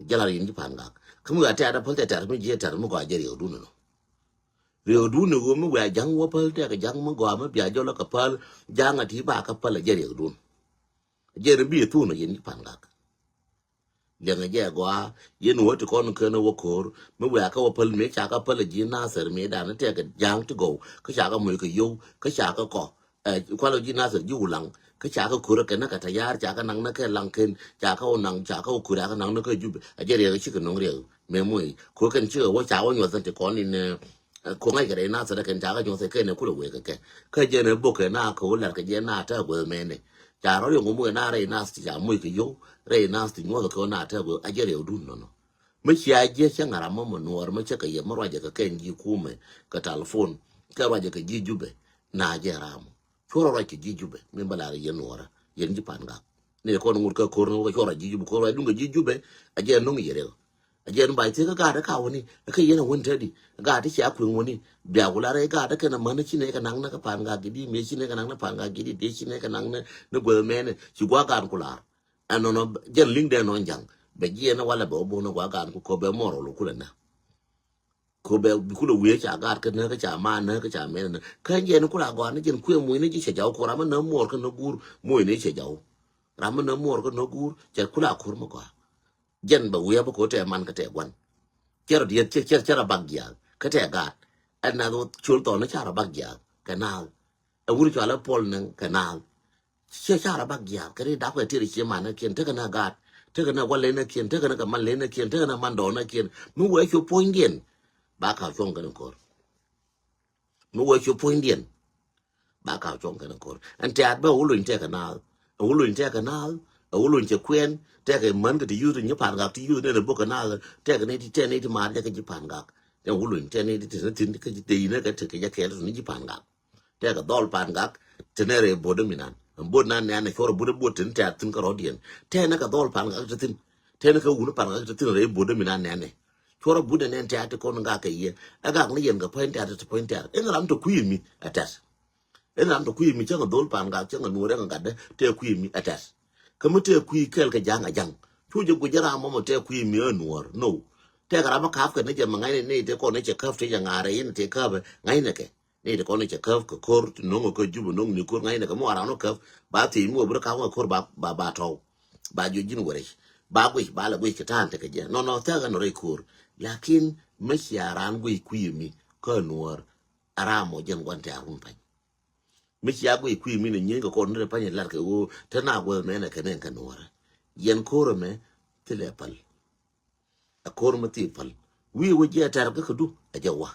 Jɛ lar yɛn ji̱ Pan Gak. Kä mi wiaa tɛ̈t a päl tɛ tɛ̈t mi ji̱ tɛ̈t mi gɔaa a jɛ riɛwdun nɔ. Riɛwdun ni ɣöö mi wiaa ja̱ŋ wä päl tɛkɛ ja̱ŋ mi gɔaa mi bia jɔl kɛ päl ja̱ŋ a ti ba kä päl a jɛ riɛwdun. Jɛ ri bi thun a yɛn ji̱ Pan Gak. Liɛŋɛ jɛ gɔaa, yɛn wä ti kɔn kɛn wä ko̱r, mi wiaa kä wä päl mi ca kä päl ji̱ Nathir mi dan tɛkɛ ja̱a̱ŋ ti gɔw, kä ca kä muc kɛ yow, kä ca kä kɔ. Ɛ, kualɛ ji̱ Nathir ji̱ Wulaŋ, kä ca kä ko̱r kɛn nä kɛ tayar, ca kä naŋ nä kɛ Laŋ kɛn, ca kä wä naŋ, ca kä wä ko̱r a kä naŋ nä kɛ Jubɛ, a jɛ riɛk cikɛ nöŋ riɛk, mɛ muc, ko̱r kɛn cikɛ wä ca wä nyuɔth than ti kɔn in, ɛ, Ɛ, kuɔŋ ŋa̱ckɛ rɛy nath tɛ̈dä kɛn ca kɛ nyuɔth kɛ kɛn ɛ kulɛ wek kɛ kɛ. Kä jɛn ɛ bok kɛ na kɛ wä la̱r kɛ jɛn na tɛ gueth mɛnɛ. Ca rɔ yɔŋ muk ɛ na rɛy nath ti ca muc kɛ yio̱w, rɛy nath ti nyuɔth kɛ wä na tɛ gueth a jɛ rɛw dun nɔnɔ. Mi cia jiɛ cä ŋa̱r amɔ mɛ nuɔɔr mi cä kɛ yɛ mi ruacɛ kɛ kɛn ji̱ kumɛ kɛ talfon kɛ ruacɛ kɛ ji̱ Jubɛ na jɛ ram. Cuɔrɔ ruac kɛ ji̱ Jubɛ mi bä lar yɛn nuɔɔrä yɛn ji̱ Pan Gak. Ni kɔn ŋut kä ko̱r ni wä kɛ cuɔrɔ ji̱ Jubɛ ko̱r ruac duŋ kɛ ji̱ Jubɛ a jɛ nuŋ yɛ rɛw. A jɛn bac thiek kä gaat kä wä ni kä yɛn a wän te di gaat ti cia kueŋ wä ni bia ku lar ɛ gaat kä kɛn a män ci nɛ kɛ naŋ nä kä Pan Gak gidi mi ci nɛ kɛ naŋ nä Pan Gak gidi di ci nɛ kɛ naŋ nä ni gueth mɛnɛ ci gua gaat ku lar. Ɛn nɔnɔ jɛn liŋ dɛn nɔn jaŋ bɛ jiɛn walɛ bɛ wä bon ni gua gaat ku kɔ bɛ mɔr wä lu kulɛ nä. Ko bɛ bi kulɛ wiee ca gaat kä nä kä ca ma nä kä ca mɛn nä kä jɛn kula gɔaa ni jɛn kuɛ muc ni ji̱ cɛ jaw ko ram mi nä muɔr kä nä guur muc ni cɛ jaw. Ram mi nä muɔr kä nä guur cɛ kula kur mi gɔaa. Jɛn bɛ wiee bä ko tɛ man kä tɛ guan. Cɛ rɔ dieth cɛ cɛ cɛ rɔ bak jiath kä tɛ gaat. Ɛn na col thɔn ni ca rɔ bak jiath kɛ naath. Ɛ wur cɔal ɛ pɔl ni kɛ naath. Ciɛ ca rɔ bak jiath kɛ ri dap kɛ tir cie manä kiɛn tekɛ nä gaat tekɛ nä gua̱l lenä kiɛn tekɛ nä kɛ man lenä kiɛn tekɛ nä man dɔɔnä kiɛn mi wee cu puɔ̱nydiɛn. Ba ka̱ cuɔ̱ŋ kɛn ko̱r mi wee cu puɔ̱nydiɛn. Ba ka̱ cuɔ̱ŋ kɛn ko̱r ɛn tɛ̈t bä wä lony tekɛ naath. Ɛ wä lony tekɛ naath ɛ wä lony cɛ kuɛn tekɛ män kɛ ti yuth nyi Pan Gak ti yuth nɛn ɛ bok kɛ naath tekɛ ni ti tɛn ni ti maar jɛ kɛ ji̱ Pan Gak. Tɛn wä lony tɛn ni ti tɛn ni ti kɛ ji̱ tɛn ni kɛ ti kɛ jɛ kɛɛl ti ni ji̱ Pan Gak. Tɛkɛ dhɔl Pan Gak ti nɛ rɛy bo̱dä mi nan. Ɛn bo̱d nan nɛn ɛ cuɔrɛ bo̱dä bo̱d ti ni tɛ̈t thi̱n kä rɔ̱diɛn. Tɛnɛ kɛ dhɔl Pan Gak ti thi̱n. Tɛnɛ kɛ wun Pan Gak ti thi̱n rɛy bo̱dä mi nan nɛnɛ. Cuɔrɛ bo̱dä nɛn tɛ̈t ti kɔn gak kɛ yɛ. Ɛ gak ni yɛn kɛ puɔ̱ny tɛ̈t ti puɔ̱ny tɛ̈t. Ɛn ram ti kui̱ mi ɛ tɛ̈t. Ɛn ram ti kui̱ mi cäŋ dhol Pan Gak cäŋ nuɔr ɛn gatdä tɛ kui̱ mi ɛ tɛ̈t. Kä mi tɛ kui̱ kɛl kɛ ja̱ŋ a ja̱ŋ. Cu jɛ guic ram mɔmɔ tɛ kui̱ mi ɛ nuɔr. No. Tɛkɛ ram mi ka̱p kɛ ni jɛ mi ŋa̱cnɛ ni ti kɔn ni cɛ käp ti jɛ ŋa̱rɛ in ti käp ŋa̱cnɛ kɛ. Ni ti kɔn i̱ cɛ käp kɛ ko̱r ti no̱ŋ kä Jubɛ no̱ŋ ni ko̱r ŋa̱cnɛ kɛ mi wä ran wä käp ba thiec mi wä bi ri ka̱p ŋä ko̱r ba ba ba tɔ̱w. Ba jiɔ ji̱n wä rɛc ba guic ba lɛ guic kɛ ta̱a̱n tekɛ jɛ nɔnɔ thɛk ɛn rɛc ko̱r. Lakin mi cia ran guic kui̱ mi kä nuɔ̱ɔ̱r a ram mɔ jɛn gua̱n tɛ̈r wun pa̱ny. Mi cia guic kui̱ mi ni nyieeny kɛ kɔn ni rɛ pa̱ny lar kɛ ɣöö te na guäth mɛn ɛ kɛ nɛn kɛ nuɔ̱ɔ̱rä. Yɛn ko̱r ɛmɛ thilɛ päl. Ɛ ko̱r mi thil päl. Wi̱i̱ wä jiɛ tɛr kä kädu ɛ jɛ wa.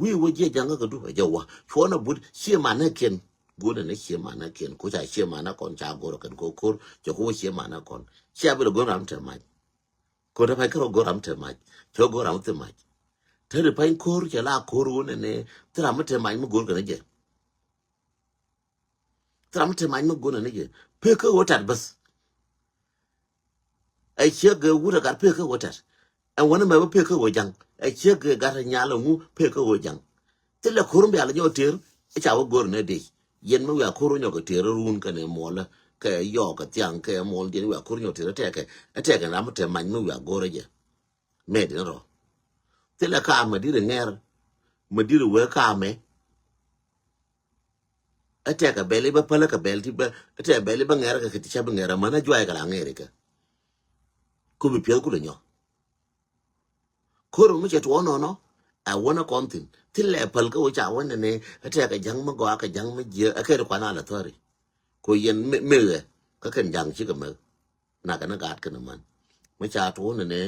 Wi̱i̱ wä jiɛ ja̱ŋ kä kädu ɛ jɛ wa. Cuɔn a but cie manä kiɛn. Go̱o̱dɛ ni cie manä kiɛn ko ca cie manä kɔn ca go̱r kɛn ko ko̱r cɛ ko wä cie manä kɔn. Cia bi lɛ go̱o̱r ram te mac. Ko te pac kärɔ go̱o̱r ram te mac. Cɛ go̱o̱r ram te mac. Te ri pa̱ny ko̱r cɛ la ko̱r wä nɛ ni thi ram mi te mac mi go̱o̱r kɛn jɛ. Thi ram mi te mac mi go̱o̱r kɛn jɛ pek kä wä tat bäth. Ɛ ciek gɛ wut ɛ gat pek kä wä tɛt. Ɛ wänä mɛ bä pek kä wä ja̱ŋ. Ɛ ciek gɛ gat ɛ nyal ɛ ŋu pek kä wä ja̱ŋ. Thilɛ ko̱r mi bia lɛ nyɔk tëër ɛ ca wä go̱r nɛ dec. Yɛn mi wiaa ko̱r wä nyɔk kɛ tëër run kɛnɛ muɔlä kɛ yɔɔk kɛ thiaŋ kɛ muɔl diɛn wiaa ko̱r nyɔk tëër ɛ tɛkɛ ɛ tɛkɛ ram mi tɛ mac mi wiaa go̱r ɛ jɛ. Mɛ diɛn rɔ thilɛ kaam mɛ di̱t ɛ ŋɛr mɛ di̱t ɛ wee kaamɛ. Ɛ tɛkɛ bɛl i̱ bä pälä kɛ bɛl ti bä ɛ tɛkɛ bɛl i̱ bä ŋɛr kɛ kɛ ti cä bi ŋɛr ɛ män ɛ juay kɛ la ŋɛr ikɛ. Ku bi piɛth ku lɛ nyɔ. Ko̱r mi cɛ tuɔɔk nɔnɔ Ɛ wänä kɔn thi̱n. Thi̱n lɛ päl kä wä ca wänä nɛ, ɛ tɛkɛ ja̱ŋ mi gɔaa kɛ ja̱ŋ mi jiɛ, ɛ kɛn kuan a lɛ thɔri. Ko yɛn mi, mi ɣɛ, kä kɛn ja̱ŋ cikɛ mɛ. Nakɛ ni gaat kɛn män. Mi ca tuɔnɛ nɛ,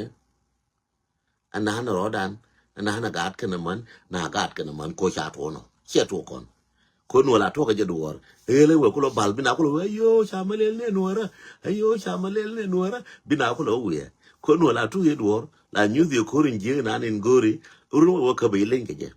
ɛ na̱a̱n rɔɔdan, ɛ na̱a̱n gaat kɛn män, na gaat kɛn män, ko ca tuɔnɔ. Ciɛ tuɔ kɔn. Ko nuɔl a tuɔkɛ jɛ duɔɔr. Ëël ɛ wee kulɔ bal, bi na kulɔ wee, ayo, ca mɛ lel nɛ nuɔrä. Ayo, ca mɛ lel nɛ nuɔrä. Bi na kulɔ wee. Ko nuɔl a tuɔkɛ jɛ duɔɔr. La nyuth yɛ ko̱r in jiek nan in go̱ri. Run wee wä käp i̱ leny kɛ jɛ.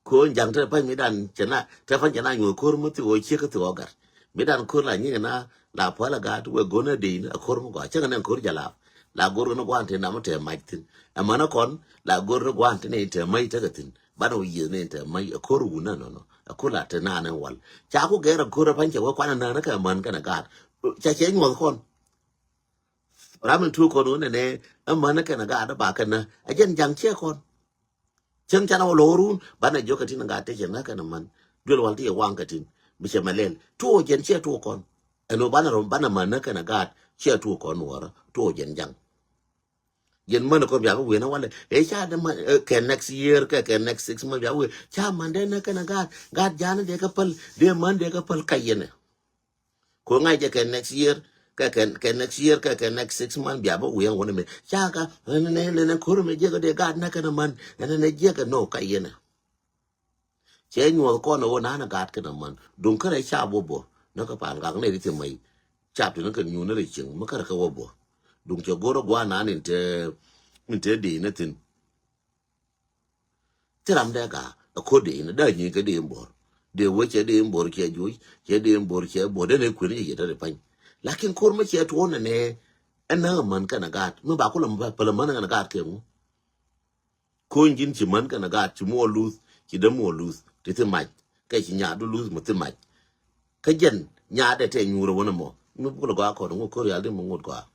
Ko̱r in ja̱ŋ te pa̱ny mi dan cɛ na, te pa̱ny cɛ na nyuɔth ko̱r mi thi wä ciek kä thi wä gat. Mi dan ko̱r la nyiŋ na, la pual a gaat wee go̱n a dee in a ko̱r mi gɔaa. Cäŋ nɛ ko̱r jɛ lap. La go̱r ni guan te nam te mac thi̱n. Ɛ mänä kɔn, la go̱r ni guan te ni te mac tekɛ thi̱n. Banɛ wä yieth ni te mac a ko̱r wun nɛ nɔnɔ. A ko̱r la te naan in wal. Ca ku gɛr a ko̱r a pa̱ny cɛ wä kuan a nään kɛ män kɛn a gaat. Ca cɛ nyuɔth kɔn. Ram in tuuk kɔn wä nɛ nɛ, ɛ män kɛn a gaat a ba kɛn na. A jɛn ja̱ŋ ciɛ kɔn. Cäŋ canɛ wä lo̱o̱run, banɛ jiök kɛ tin a gaat te cɛ näk kɛn a män. Duel wal ti yɛ waŋ kɛ tin. Bi cɛ mɛ lɛl. Tuɔɔk jɛn ciɛ tuɔɔk kɔn. Ɛn ɣöö banɛ rɔm banɛ män näk kɛn a gaat ciɛ tuɔɔk kɔn nuɔrä. Tuɔɔk jɛn ja̱ŋ. Yɛn män kɔn bia bi wëë na walɛ. Ëë ca dee män, ɛ, kɛ next year, kɛ, kɛ next six months bia bi wëë. Ca män dee näk kɛn a gaat. Gaat ja̱a̱n dee kɛ päl. Dee män dee kɛ päl ka yɛnɛ. Ko ŋa̱c jɛ kɛ next year, kɛ, kɛ, kɛ next year, kɛ, kɛ next six months bia bä wi̱i̱ ɛn wä ni mi. Ca ka, ɛn, ɛn, ɛn, ɛn, ko̱r mi jiäk dee gaat näk kɛn män, ɛn, ɛn, jiäk no ka yɛnɛ. Cɛ nyuɔth kɔn ɛ wä nan ɛ gaat kɛn män. Duŋ kärɛ ca bä bä, ni kä pa̱a̱n gak ni ri ti mɛy. Cap ti ni kɛ nyuun ni ri cieŋ, mi kärɛ kɛ wä bä. Duŋ cɛ go̱r ɛ gua̱a̱r nan in te, in te dee ni thi̱n. Ti ram dee gaa, a ko̱r dee in, daa nyi kɛ dee in bo̱r. Dee wee cɛ dee in bo̱r cɛ juuc, cɛ dee in bo̱r cɛ bo̱r, dee ne kuën yɛ yɛ dee pany. Lakin ko̱r mɛ cɛ tuɔɔn nɛ nɛ, ɛn na män kɛn a gaat, mi ba kulɛ mɛ pɛlɛ män kɛn a gaat kɛ ŋu. Ko̱ny ji̱n ci män kɛn a gaat, ci muɔ luth, ci dee muɔ luth, ti thi mac, kɛ ci nyaadu luth mɛ thi mac. Kä jɛn, nyaadɛ tɛ nyuurɛ wänɛ mɔ, mi buk lɛ gɔaa kɔn ŋu ko̱r yal di mɛ ŋut gɔaa.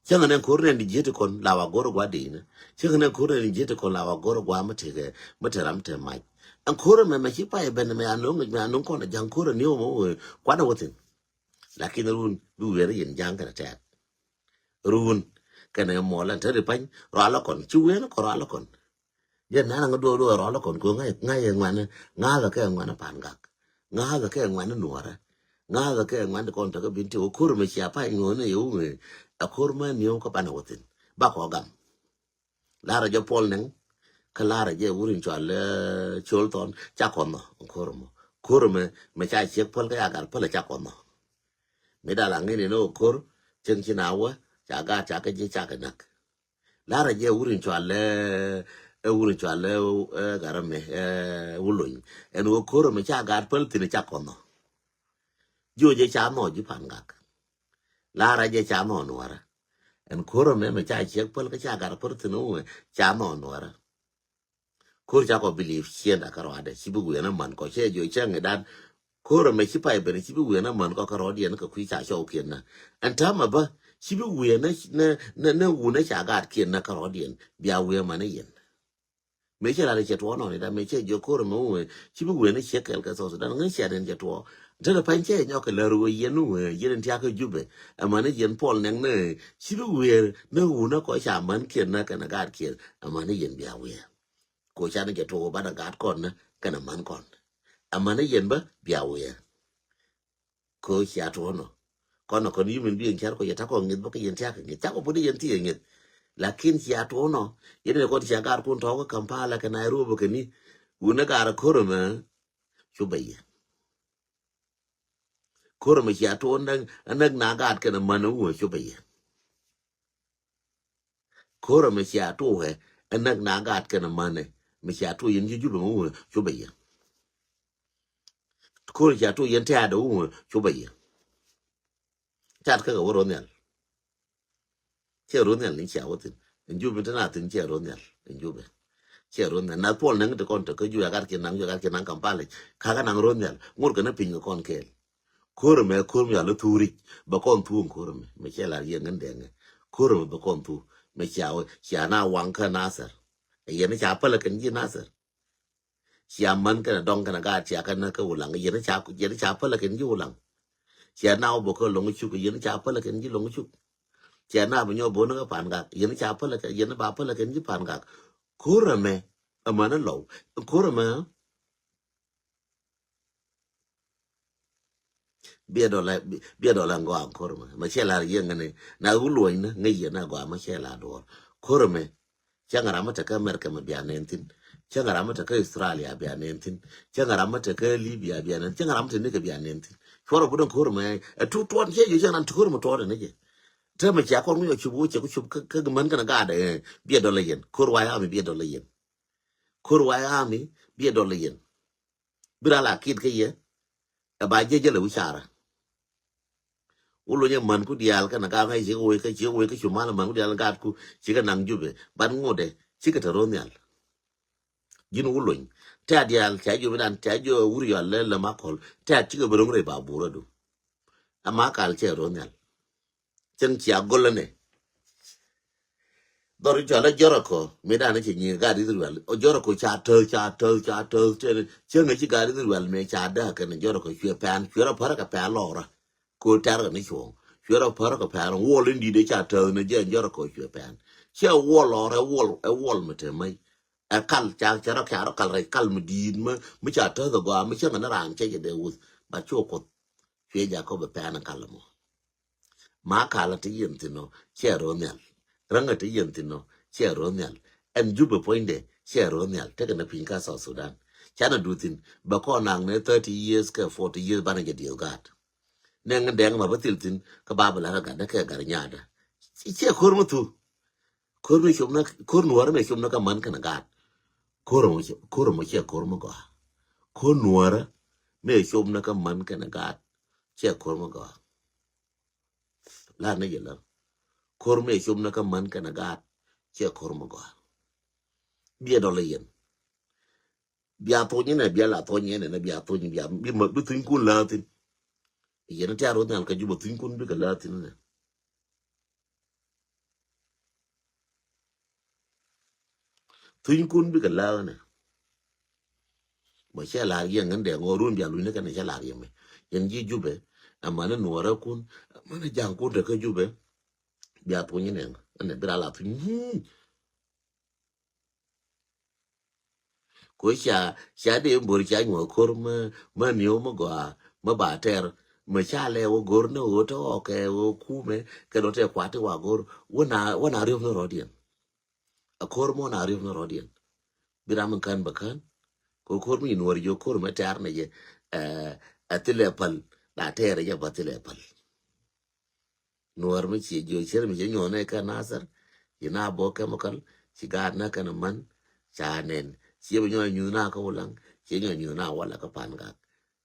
Cäŋ nɛ ko̱r nɛ ni ji̱ ti kɔn la wa go̱r gua di̱i̱n. Cäŋ nɛ ko̱r nɛ ni ji̱ ti kɔn la wa go̱r gua mi tekɛ mi te ram te mac. Ɛn ko̱r mɛ mɛ ci pay ben mɛ anɔŋ mɛ anɔŋ kɔn ja̱ŋ ko̱r ni wä mɛ wee kuanɛ wä thin. Lakin run bi wee ri yin ja̱ŋ kɛnɛ tɛɛk. Run kɛnɛ mɔl ɛn te ri pany rɔ alɔ kɔn ci wee ni kɔn rɔ alɔ kɔn. Jɛ nana ŋa duɔɔr duɔɔr rɔl kɔn ko ŋa̱c ŋa̱c ɛ ŋuɛ̈ni ŋa̱thɛ kɛ ŋuɛ̈ni pa̱a̱n gak. Ŋa̱thɛ kɛ ŋuɛ̈ni nuɔ̱ɔ̱rä. Ŋa̱thɛ kɛ ŋuɛ̈ni kɔn tɔ̱ kä bin ti wä ko̱r mɛ cia pa̱a̱n ŋuɔ̱ɔ̱ni yɛ wä ŋuëë. Ɛ ko̱r mɛ niw kä banɛ wä thi̱n. Bakɔ gam. Larɛ jɛ Puɔl Nɛŋ. Kä larɛ jɛ wur in cɔal, eh, Col Thɔn ca kɔn nhɔ ko̱r mɔ. Ko̱r mɛ mɛ ca ciek päl kä ya gat päl ca kɔn nhɔ. Mi dal aŋini ni wä ko̱r cieŋ ci na wä ca gat ca kä ji̱ ca kɛ näk. Larɛ jɛ wur in cɔal ɛ wur in cɔal ɛ ɛ garɛ mi ɛ wulony. Ɛn wä ko̱r mi ca gaat päl thin ca kɔn nhɔ. Jiö jɛ ca nhɔ ji̱ pa̱a̱n gak. Larɛ jɛ ca nhɔ nuɔrä. Ɛn ko̱r mi mi ca ciek päl kä ca gaat päl thin wä ca nhɔ nuɔrä. Ko̱r ca kɔ believe ciënda kä rɔadɛ ci bi wiɛn a man kɔ cɛ jiö cɛ ŋi̱dan. Ko̱r ɛmɛ ci pay ben ci bi wiɛn a man kɔ kä rɔɔdiɛn kɛ kui̱ ca cɔw kiɛn na. Ɛn täämɛ bä ci bi wiɛn nɛ nɛ nɛ wun ɛ ca gaat kiɛn na kä rɔɔdiɛn bia wiɛn man ɛ yɛn. Mëë cɛ lat ɛ cɛ tuɔɔk nɔni da mëë cɛ jiök ko̱r ɛmɛ wun ci bi wiɛn ɛ ciek kɛl kɛ South Sudan ŋäc ciat ɛn cɛ tuɔɔk. Te lɛ pany cɛ nyɔk kɛ lär wee yɛn wee yɛn ɛn tiakä Jubɛ. Ɛmɛn ɛ yɛn Puɔl Nɛŋ nɛ ci bi wiɛn nɛ wun ɛ kɔ ca man kiɛn na kɛn ɛ gaat kiɛn ɛmɛn ɛ yɛn bia wiɛn. Ko canɛ jɛ tuɔk banɛ gaat kɔn nɛ kɛnɛ man kɔn. Amanɛ yɛn bä bia wiɛ. Ko cia tuɔnɔ. Kɔn nɔ kɔn yumin bi yɛn car kɔ yɛ takɔ ŋith bä kɛ yɛn tiak ŋith. Cakɔ put yɛn ti yɛ ŋith. Lakin cia tuɔnɔ. Yɛn nɛ kɔn cia gaat kun tɔk kä Kampala kɛ Nairobi kɛ ni. Wunɛ gaat ko̱r mɛ. Cu bɛ yɛ. Ko̱r mɛ cia tuɔn nɛ nɛ na gaat kɛnɛ man wunɛ cu bɛ yɛ. Ko̱r ɛmɛ cia tuɔɔk ɛ näk na gaat kɛnɛ mänɛ mi cia tuɔɔk yɛn ji̱ Jubɛ mi wunɛ cupɛ yɛ. Ko̱r cia tuɔɔk yɛn tɛ̈t ɛ wunɛ cupɛ yɛ. Cat kä kɛ wä ro̱ nhial. Cɛ ro̱ nhial ni cia wä thin. Ɛn Jubɛ mi te na thin cɛ ro̱ nhial. Ɛn Jubɛ cɛ ro̱ nhial. Na Puɔl Nɛŋ ti kɔn te kä Jubɛ a gat kiɛ naŋ Jubɛ a gat kiɛ naŋ Kampala. Kakä naŋ ro̱ nhial ŋur kɛ ni piny kɛ kɔn kɛɛl. Ko̱r ɛmɛ ko̱r mi ca lɔ thuk ric bɛ kɔn thuk ko̱r ɛmɛ mɛ cɛ lar yɛ ŋän dɛŋɛ. Ko̱r ɛmɛ bɛ kɔn thuk mɛ cia wä cia na waŋ kä Nasir. Yɛn ca pälä kɛn ji̱ Nasir. Cia män kɛn dɔŋ kɛn gaat cia kɛn kä Wulaŋ yɛn ca yɛn ca pälä kɛn ji̱ Wulaŋ. Cia na wä bä kä Loŋ Cuk yɛn ca pälä kɛn ji̱ Loŋ Cuk. Cia na bä nyɔ bä ni kä Pangak yɛn ca pälä kɛn yɛn ba pälä kɛn ji̱ Pangak. Ko̱r ɛmɛ, ɛmɛn ɛ lɔw. Ko̱r ɛmɛ, biɛ dɔlɛ, biɛ dɔlɛ ŋɔak ko̱r ɛmɛ. Mɛ cɛ lar yieŋ ni, na wul luɔny ni, ŋäc yɛ na gɔaa mɛ cɛ lar duɔr. Ko̱r ɛmɛ, cäŋ ram mɛ tekä America mɛ bia nɛn thi̱n. Cäŋ ram mɛ tekä Australia bia nɛn thi̱n. Cäŋ ram mɛ tekä Libya bia nɛn. Cäŋ ram mɛ tekä bia nɛn thi̱n. Cuɔrɔ bi dɔŋ ko̱r ɛmɛ, ɛ tu tuɔn cɛ yio̱ cäŋ ram ti ko̱r ɛmɛ tuɔn ni jɛ. Täämɛ cia kɔn wi̱i̱ ɔ cup wä cɛ ku cup kä, kä män kɛnɛ gaat, eh, biɛ dɔlɛ yɛn. Ko̱r White Army biɛ dɔlɛ yɛn. Ko̱r White Army biɛ dɔlɛ yɛn. Bi ral a kit kä yɛ. Ɛ ba jɛ jɛ lɛ wi̱i̱ carɛ. Wä lunyɛ män ku diaal kɛnɛ gaat ŋa̱c cikɛ wec kä cikɛ wec kä cup mal män ku diaal gaat ku cikɛ naŋ Jubɛ. Ban ŋotdɛ cikɛ te ro̱o̱ nhial. Ji̱n wä luny. Tɛ̈ diaal ca Jubɛ dan ca jɔ wur yɔal lɛ lɛ ma kɔl. Tɛ̈ cikɛ bi ro̱ŋ rɛy ba burä du. Ama kal cɛ ro̱o̱ nhial. Cäŋ cia gɔlä nɛ. Dhɔr cɔalɛ Jericho, mëë danɛ cɛ nyi̱i̱r gaat Israel. Ɔ Jericho ca täth, ca täth, ca täth, cäŋ, cäŋ ci gaat Israel mëë ca dääk kɛnɛ Jericho cuɛ pɛn, cuɛ rɔ pärä kɛ pɛn lɔrä. Ko tɛr kɛ ni cuɔ̱ɔ̱ŋ. Cuɛ rɔ pärä kɛ pɛn, wall in di̱t ɛ ca täth ni jɛ Jericho cuɛ pɛn. Cɛ wall lɔrä, ɛ wall, ɛ wall mi te mäc. Ɛ kal, ca, ca rɔ kɛ rɔ kal rɛy kal mi di̱i̱t mi, mi ca täth ɛ gɔaa, mi cäŋ ni raan cɛ jɛ dee wuth. But cu Kuoth cuɛ Jacob ɛ pɛn ɛ kal mɔ. Ma kalä ti yɛn thi̱n ɔ, cɛ ro̱o̱ nhial. Räŋä ti yɛn thi̱n ɔ, cɛ ro̱o̱ nhial. Ɛn Jubɛ puɔ̱nydɛ, cɛ ro̱o̱ nhial. Tekɛ ni piny kä South Sudan. Canɛ duth thi̱n, bɛ kɔn naŋ ni thirty years kɛ forty years banɛ jɛ dieth gaat. Nɛŋ dɛŋ ma bä thil thi̱n, kä ba bɛ la̱t ɛ gatdä kɛ gat nyaatdä. Cɛ ko̱r mi thu. Ko̱r mi cop ni, ko̱r nuɔ̱ɔ̱rä mi cop ni kä män kɛnɛ gaat. Ko̱r mɔ cɛ, ko̱r mɔ cɛ ko̱r mi gɔaa. Ko̱r nuɔ̱ɔ̱rä mi cop ni kä män kɛnɛ gaat. Cɛ ko̱r mi gɔaa. Lar ni jɛ lär. Ko̱r mi cop ni kä män kɛnɛ gaat. Cɛ ko̱r mi gɔaa. Biɛ dɔlɛ yɛn. Bia thony nɛ, bia la thony nɛ, bia thony, bia, bi ma, bi thonykun la thin. Yɛn ti a ro̱o̱ nhial kä Jubɛ thonykun bikɛ la thin nɛ. Thonykun bikɛ la nɛ. Bä cɛ lar yɛn ŋän dɛ ŋɔ run bia luny ni kɛn cɛ lar yɛn mɛ. Yɛn ji̱ Jubɛ, amanɛ nuɔrɛ kun, amanɛ jaŋ kun te kä Jubɛ. Bia thony nɛ, ɛn bi ra la thony. Ko ca, ca dee mbor ca nyuɔ ko̱r mä, mä niw mä gɔaa, mä ba tɛr, mä ca lɛ wä go̱r ni wä tɔ kɛ wä kumɛ, kɛ dɔ tɛ kuat ti wa go̱r, wä na, wä na riop ni rɔdiɛn. A ko̱r mɔ na riop ni rɔdiɛn. Bi ram in kän bä kän. Ko ko̱r mi nuɔr jo ko̱r mɛ tɛr ni jɛ, eh, a thilɛ päl, la tɛr jɛ ba thilɛ päl. Nuɔr mi ci jiö cier mi ci nyuɔn nɛ kɛ Nasir. Ci na bɔ chemical, ci gaat na kɛn man, ca nɛn. Ci bi nyuɔn nyuth na kä Wulaŋ, ci nyuɔn nyuth na walɛ kä Pangak.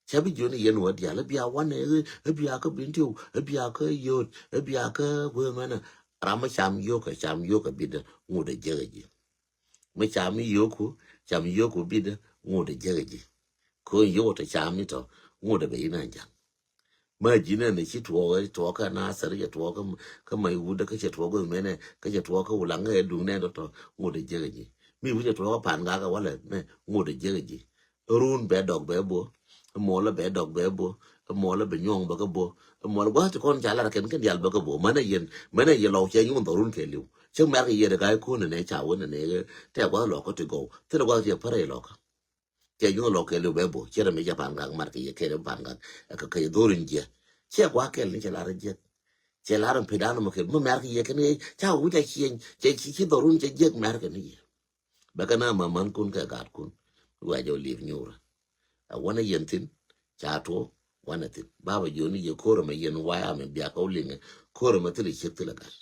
Ca bi jiö ni yɛn wä dial, bia wanɛ, bia kä Bentiu, bia kä Yot, bia kä wee mɛnɛ. Ram mi cam yio̱k kɛ cam yio̱k kɛ bidɛ ŋut ɛ jek ɛ ji̱. Mi cam mi yio̱ku, cam yio̱ku bidɛ ŋut ɛ jek ɛ ji̱. Ko̱n yio̱k tɔ cam mi tɔ ŋut ɛ bɛ in a ja̱ŋ. Ma ji̱n ɛn ci tuɔɔk, tuɔɔk kä Nasir, cɛ tuɔɔk kä, kä Maiwut, kä cɛ tuɔɔk kä Mɛnɛ, kä cɛ tuɔɔk kä Wulaŋ, ɛ duŋ nɛ dɔ̱tɔ, ŋot ɛ jek ɛ ji̱. Mi wi̱c ɛ tuɔɔk kä Pangak ɛ walɛ, nɛ, ŋot ɛ jek ɛ ji̱. Run bɛ dɔk bɛ bo, muɔlä bɛ dɔk bɛ bo, muɔlä bɛ nyuɔ̱ŋ bɛ kä bo, muɔlä gua̱th ti kɔn ca lar kɛn kɛn dial bɛ kä bo. Mɛnɛ yɛn, mɛnɛ yɛn lɔk cɛ nyuɔ̱ŋ dhɔrun kɛ li̱w. Cä mɛr kɛ yɛn ɛ ga̱a̱c kun nɛ ca wen nɛ, tɛ gua̱th lɔk kä ti gɔw. Thilɛ gua̱th ti pärɛ lɔk kä. Cɛ nyuɔ̱th lɔ kɛɛliw bɛ bo, cɛ rɛ mi jɛ Pangak mar kɛ yɛ kɛɛliw Pangak. Ɛ kɛ kɛ yɛ dho̱r in jiɛ. Cɛ gua̱a̱ kɛɛl ni cɛ lar in jiɛ. Cɛ lar in pit an mɔ kɛɛl mi mɛr kɛ yɛ kɛn yɛ ca wi̱c a ciɛny. Cɛ ci ci dhɔrun cɛ jiɛk mɛr kɛ ni yɛ. Bɛ kɛ na ma man kun kɛ gaat kun. Wia jɛ wä liv nyuurä. Ɛ wanɛ yɛn thin. Ca tuɔ wanɛ thin. Baba jiɔni yɛ ko̱rɛ mɛ yɛn waya mɛ biakä wä liŋɛ. Ko̱rɛ mɛ thilɛ ciek thilɛ gat.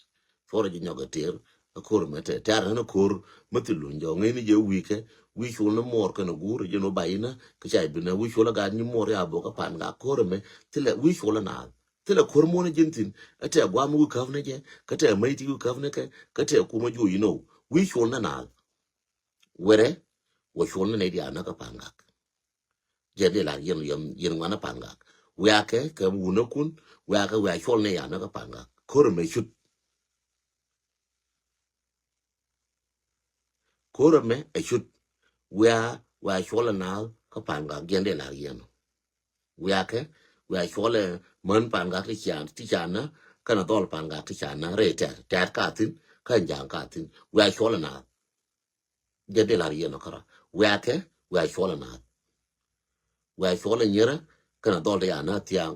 Cuɔrɛ ji̱ nyɔk ɛ tëër, ɛ ko̱r mɛ tɛ tɛ̈r ɣän ɛ ko̱r mɛ thil luny jɔk ŋäcni jɛ wi̱i̱kɛ. Wi̱i̱ col ni muɔɔr kɛn ɛ guur jɛ ni wä ba inä kä ca i̱ binä wi̱i̱ col ɛ gaat ni muɔɔr ya bok ɛ Pangak ko̱r mɛ. Thilɛ wi̱i̱ col ɛ naath, thilɛ ko̱r muɔ̱n ɛ ji̱n thi̱n. Ɛ tɛ guam wi̱i̱ käp ni jɛ kä tɛ mäc ti wi̱i̱ käp ni kɛ kä tɛ kumä juɔc inɔ. Wi̱i̱ col ni naath. Werɛ wä col ni nɛy diaal näk kä Pangak. Jɛ di lar yɛn, yɛn, yɛn ŋuan ɛ Pangak. Wiakɛ kɛ wunäkun, wiakɛ wia col ni ya näk kä Pangak. Ko̱r mɛ cut. Ko̱r mɛ ɛ cut. Wia, wia col ɛ naath kä Pangak, jɛ di lar yɛn. Wiakɛ wia col ɛ män Pangak ti ca, ti ca nä, kɛnɛ dhɔl Pangak ti ca nä rɛy tɛ̈r, tɛ̈r ka thi̱n, kɛn ja̱a̱ŋ ka thi̱n. Wia col ɛ naath. Jɛ dee lar yɛn ɔ kärä. Wiakɛ, wiak cuɔlɛ naath. Wiak cuɔlɛ nyierä, kɛnɛ dhɔl ti ca naath thiaŋ.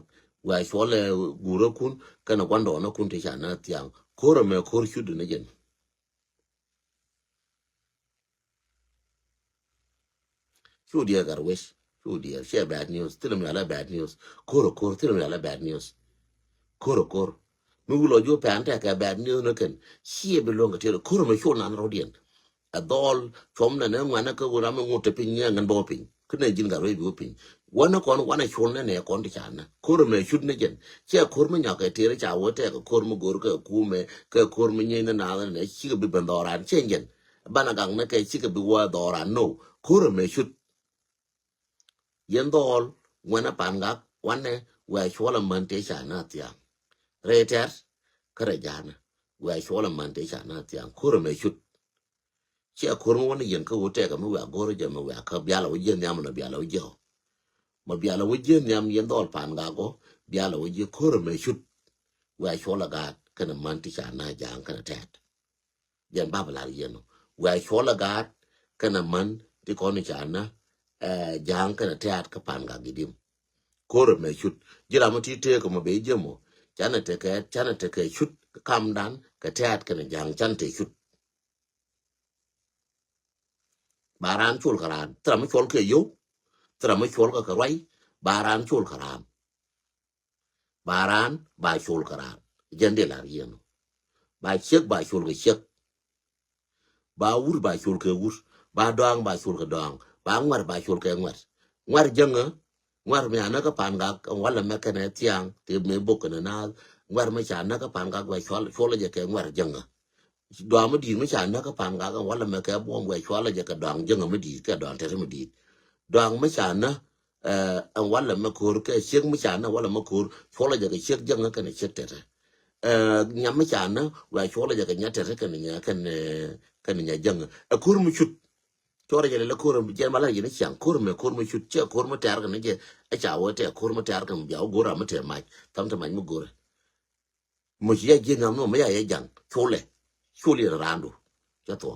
Wiak cuɔlɛ guräkun, kɛnɛ guandɔɔnäkun ti ca naath thiaŋ. Ko̱r ɛmɛ ko̱r cut ni jɛn. Cu diɛɛr gat wec, cu diɛɛr, ciɛ bad news, thilɛ mi ala bad news. Ko̱r ɛ ko̱r, thilɛ mi ala bad news. Ko̱r ɛ ko̱r. Mi wulɔ ji̱ pɛn tɛkɛ bad news ni kɛn, ciɛ bi luɔ̱ŋ kɛ tiɛɛr, ko̱r ɛmɛ cu nan rɔ̱diɛn. Ɛ dhɔl, cuɔm nɛ nɛ ŋuanɛ kä wä ram mi ŋut te piny ni ɛ ŋän bä wä piny. Kä nɛ ji̱n gat wec bi wä piny. Wanɛ kɔn, wanɛ col nɛ nɛ kɔn ti ca nä. Ko̱r ɛmɛ cut ni jɛn. Ciɛ ko̱r mi nyɔk kɛ tiɛɛr ca wä tɛk, ko̱r mi go̱r kɛ kumɛ, kɛ ko̱r mi nyieeny ni naath nɛ, cikɛ bi ben dhɔran, ciɛ jɛn. Banɛ gak ni kɛ cikɛ bi wä dhɔran, no. Ko̱r ɛmɛ cut. Yɛn dhɔl, ŋuɛnɛ Pangak, wanɛ, wiak cuɔlɛ män tëë ca naath thiaŋ. Rɛy tɛ̈r, kä rɛy ja̱a̱nä, wiak cuɔlɛ män tëë ca naath thiaŋ. Ko̱r ɛmɛ cut. Ciɛ ko̱r mi wanɛ yɛn kä wä tɛkɛ mi wiak go̱r jɛ mi wiak kä bialɛ wä ji̱ nhiam nɔ bialɛ wä ji̱ ɔ. Mi bialɛ wä ji̱ nhiam yɛn dhɔl Pangak ɔ, bialɛ wä ji̱ ko̱r ɛmɛ cut. Wiak cuɔlɛ gaat kɛnɛ män ti ca naath Ja̱a̱ŋ kɛnɛ Tɛ̈t. Jɛn bap lar yɛn ɔ. Wiak cuɔlɛ gaat kɛnɛ män ti kɔn ca nä, eh, Ja̱a̱ŋ kɛnɛ Tɛ̈t kä Pangak Gidim. Ko̱r ɛmɛ cut. Ji̱ ram mi ti tëëk ɛmɔ ben ji̱ ɛmɔ. Canɛ tekɛ, canɛ tekɛ cut kä kamdan kɛ Tɛ̈t kɛnɛ Ja̱a̱ŋ canɛ tekɛ cut. Ba raan col kɛ raan. Thil ram mi col kɛ yio̱w. Thil ram mi col kɛ kɛ ruac. Ba raan col kɛ raan. Ba raan, ba col kɛ raan. Jɛn dee lar yɛn ɔ. Ba ciek, ba col kɛ ciek. Ba wur, ba col kɛ wur. Ba dɔaŋ, ba col kɛ dɔaŋ. Ba ŋuɛr, ba col kɛ ŋuɛr. Ŋuɛr jäŋä, ŋuɛr mi a näk kä Pangak, ɛn walɛ mɛ kɛnɛ thiaŋ, tëë mëë bok kɛnɛ naath. Ŋuɛr mi ca näk kä Pangak, ba cual, cuɔlɛ jɛ kɛ ŋuɛr jäŋä. Dɔaŋ mi di̱i̱t mi ca näk kä Pangak, ɛn walɛ mɛ kɛ buɔm, wɛ cualɛ jɛ kɛ dɔaŋ jäŋä mi di̱i̱t, kɛ dɔaŋ tɛtɛ mi di̱i̱t. Dɔaŋ mi ca näk, eh, ɛn walɛ mɛ ko̱r, kɛ ciek mi ca näk, walɛ mɛ ko̱r, cuɔlɛ jɛ kɛ ciek jäŋä kɛnɛ ciek tɛtɛ. Eh, nyam mi ca näk, wɛ cuɔlɛ jɛ kɛ nya tɛtɛ kɛnɛ nya, kɛnɛ, kɛnɛ nya jäŋä. Ɛ ko̱r mi cut. Cɔrɛ jɛ lɛ lɛ ko̱r, jɛ ma la yɛn ciaŋ, ko̱r mɛ ko̱r mi cut, ciɛ ko̱r mi tɛr kɛnɛ jɛ, ɛ ca wä tɛ ko̱r mi tɛr kɛnɛ bia wä go̱r ram mi tɛ mac, tham tɛ mac mi go̱rɛ. Muc yɛ ji̱ nhiam ni mɔ mi ya yɛ jaŋ, colɛ, col yɛn raandu. Cɛ thuɔ.